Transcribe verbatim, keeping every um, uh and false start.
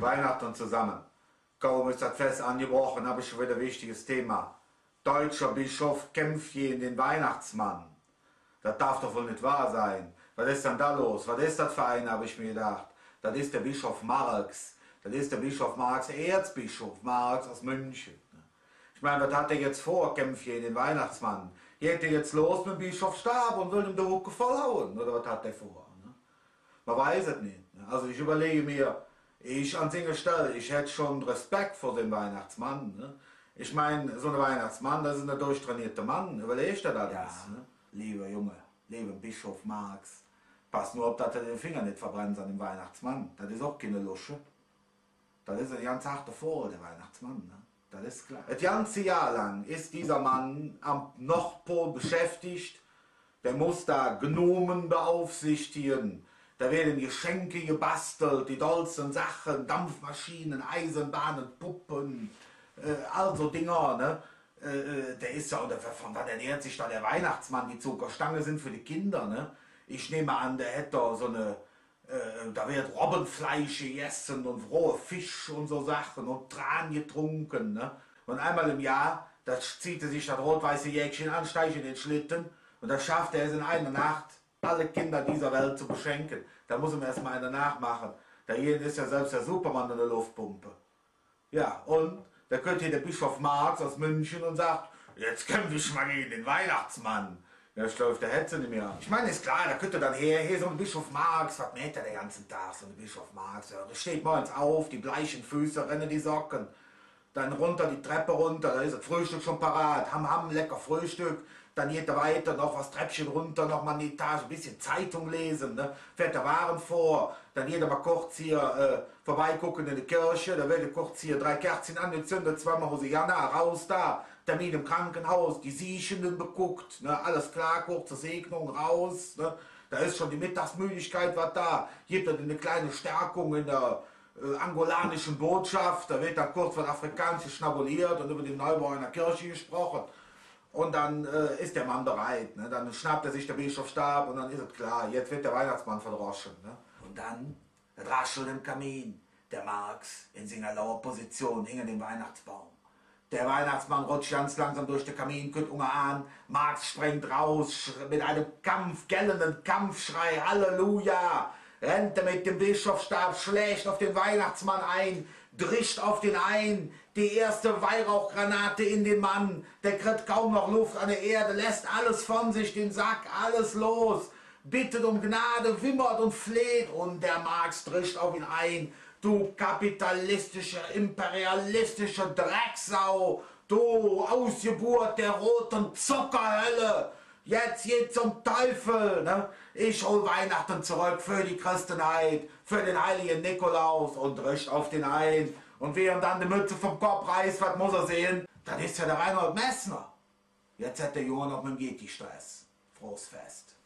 Weihnachten zusammen. Kaum ist das Fest angebrochen, habe ich schon wieder ein wichtiges Thema. Deutscher Bischof kämpft gegen den Weihnachtsmann. Dat darf doch wohl nit wahr sein. Wat es dann do loss? Wat es dat för eine, hab ich mir gedaach. Dat es der Bischof Marx. Dat es der Bischof Marx, Erzbischof Marx us München. Ich mein, wat hät dä jetz vör? Kämpfe gäge der Weihnachtsmann? Geiht dä jetz loss met dem Bischofsstab un well im de Hucke voll haue? Oder wat hät dä vör, ne? Mer weiß et nit, ne? Also ich üvverläge mir, ich an singer Stell, ich hätt schon Respek vör dem Weihnachtsmann, ne? Ich mein, su ene Weihnachtsmann, dat es ene durchtrainierte Mann, üvverläg der dat alles, ne? Leeve Jung, leeve Bischof Marx, pass nor op, dat de der Finger nit verbrenns an dem Weihnachtsmann. Dat es och keine Lusche. Dat es ene ganz harte Vogel, der Weihnachtsmann, ne? Dat es klor. Et ganze Johr lang es dieser Mann am Nordpol beschäftigt. Dä muss do Gnomen beaufsichtige. Do weede Geschenke gebastelt, die dollste Saache, Dampfmaschine, Eisebahne, Puppe, äh, all su Dinger, ne? Äh, äh, dä es jo, un vun wat ernährt sich do der Weihnachtsmann? Die Zuckerstange sin för die Kinder, ne? Ich nemme aan, dä hät do su ene, äh, do weed Robbefleisch gegesse un rohe Fesch un su Saache un Tran getrunke, ne? Un eimol em Johr, do zieht hä sich dat rot-weiße Jäckche aan, steig en der Schlette un do schafft hä et en einer Nacht, alle Kinder dieser Welt zu beschenken. Do muss mer eesch ens einer nachmaache. Dä es jo selvs der Supermann en der Luffpump. Jo, un do kütt hee der Bischof Marx us München un säht: „Jetz kämpf ich ens gäge der Weihnachtsmann.“ Jo, ich gläuv, dä hät se nit mih. Ich mein, es klor, do kütt hä dann her, hee, su ene Bischof Marx, wat mäht dä der ganze Dag, su ene Bischof Marx? Jo, dä steiht morgens op, die bleiche Föß, renne die Socke. Dann runter die Trepp runter, do es et Fröhstöck schon parat. Ham, ham, lecker Fröhstöck. Dann geiht hä wigger, noch jet Treppche runter, noch ens en Etage, e bessche Zeitung lese, ne? Fäht der Wage vör, dann geiht hä ens koot hee, äh, vörbeigucke en der Kirch, do weede koot hee drei Kerzche aangezündt, zweimol Hosianna, erus do, Termin em Krankenhaus, die Siechende bekuckt, ne? Alles klor, kurze Segnung, erus, ne? Do es schon die Meddagsmödigkeit, wat do gitt et, en kleine Stärkung en der äh, angolanischen Botschaft, do weed dann koot jet Afrikaansche schnabuliert un üvver dem Neubau einer Kirche gesproche. Un dann, äh, es der Mann bereit, ne? Dann schnapp hä sich der Bischofsstab un dann es et klor, jetz weed der Weihnachtsmann verdrosse, ne? Un dann, et raschelt em Kamin, der Marx en singer Lauerposition hinger dem Weihnachtsbaum. Der Weihnachtsmann rutsch ganz langsam durch der Kamin, kütt unger aan. Marx springk erus, sch-, met einem Kampf, gellenden Kampfschrei, Halleluja! Rennt hä met dem Bischofsstab, schläg op der Weihnachtsmann en, drischt op dä en, die eetste Weihrauchgranate en dä Mann, dä kritt kaum noch Luff an der Ääd, lät alles vun sich, der Sack, alles loss. Bitt öm Gnad, wimmert un fleh't, un der Marx drischt op dä en: „Du kapitalistische, imperialistische Drecksau, du Ausgeburt der roten Zuckerhölle, jetzt geh zum Teufel, ne? Ich hol Weihnachten zurück für die Christenheit, für den heiligen Nikolaus“, un drischt op dä en. Un wie hä dann die Mütze vum Kopp reiß, wat muss hä sinn? Dat es jo der Reinhold Messner. Jetz hät der Jung noch met dem Geti Stress. Frohes Fest.